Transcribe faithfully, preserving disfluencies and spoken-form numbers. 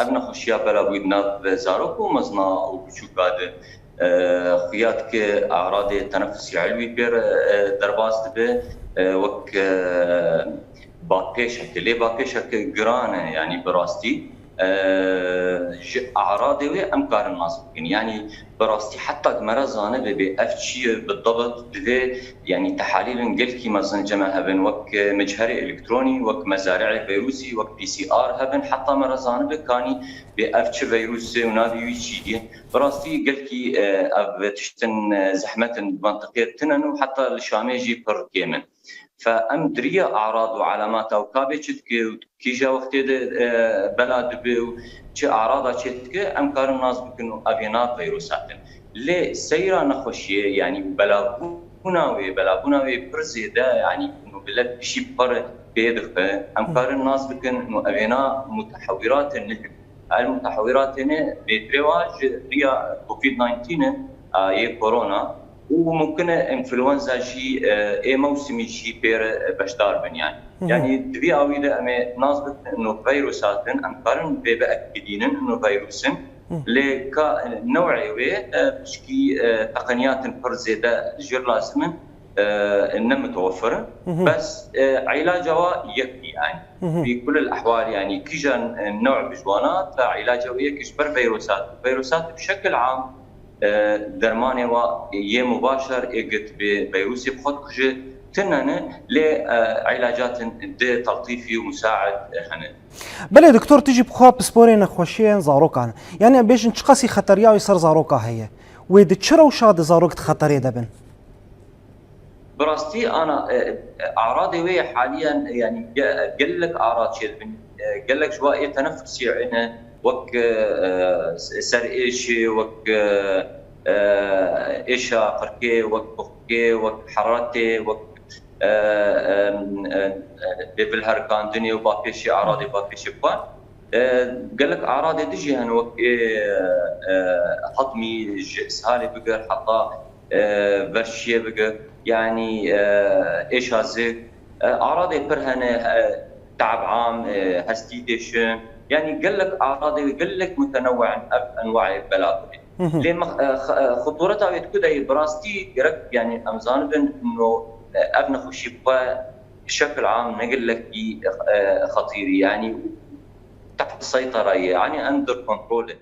Ev nexweşiya bela bûyî di nav zarok û mezina û biçûka de, e, xuya dike eradê tenefusî elwî pê re, e, derbas dibe, e, wek, e, bapêşeke, lê bapêşeke giran e, yanî bi rastî, e, ji eradê wê em karin nas bikin. Yanî bi rastî heta ku me re zanibe bê ev çi ye bi debit divê, yanî tehalîlin gelkî mezin ceme hebin, wek, e, mecherê elektronî, wek mezareyê vîrusî, wek P C R hebin, heta me re zanibe kanî bê ev çi vîrus e û navê wî çi ye. Bi rastî gelkî, e, ev tiştin, e, zehmet in, mantiqê tune ne û heta li Şamê jî pir kêm in. Fe em di riya arad û alamata û ka bê çi dike û kîja wextê de, e, bela dibe û çi arada çê dike, em karin nas bikin û ev yê nav vîrusat in. Lê seyra nexweşiyê, yanî belabûna wê, belabûna wê pir zêde, yanî û millet pişî pir pê dixe, em karin nas bikin û ev yê na mutehewîratên ne. Ev mutehewîratê ne bêtirê wa ji riya covid nineteen e, a, yê korona û mumkin e enfluenza jî, e, ê mewsimî jî pê re, e, beşdar bin yani. Hı hı. Yani di vî awî de em ê nas bikin ino vîrusat in, em karin vê biekidînin ino vîrus in. Hı. Lê ka, e, new'ê wê, e, pişkî, e, teqeniyatên pir zêde jir lazim in, e, ne mitewefir in. Hı hı. Bes, e, îlaca wa yek yani. Hı hı. Fi kulil ehwal yani kîjan, e, new' bi ji wana ta îlaca wê yek ji ber vîrusat. Vîrusat bi şekil am, e, dermanê wa yê mubaşer ê git bi vîrusê bi xwe dikuje tune ne, lê, e, îlacatên di teltîfî û musaid, e, hene. Belê doktor, tu jî bi xwe pisporê nexweşiyên zarokan. Yani em bêjin çiqasî xeteriya wê ser zaroka heye? Wê di çi rewşa di zarok di xeterê de bin? Bi rastî ana, e, e, aradê wê haliyen, e, yani ge-, gelek arad çêdibin. E, gelek ji wa ê tenefusî ne, wek, e, e, serêşê, wek, e, e, êşa qirkê, wek buxkê, wek heratê, wek, e, e, e, e, bêvilherikandinê û bapêşê, aradê bapêşê xwe. E, gelek aradê din jî hene wek ê, e, hezmî ji ishalê bigir heta, e, verşiyê bigir. Yanî, e, êşa zêk. E, aradê pir hene, e, te'b am, e, hestî têşin. Yanî gelek aradê, gelek mutenewwe in ev enwayê bela bûne. Hı hı. Lê mex-, e, x-, e, xutureta wê di ku de ye, bi rastî gerek, yanî em zanibin no, e, ev nexweşî bi xwe şekil am ne gelekî, e, xetîrî, yanî teht seytera ye, yanî under control e.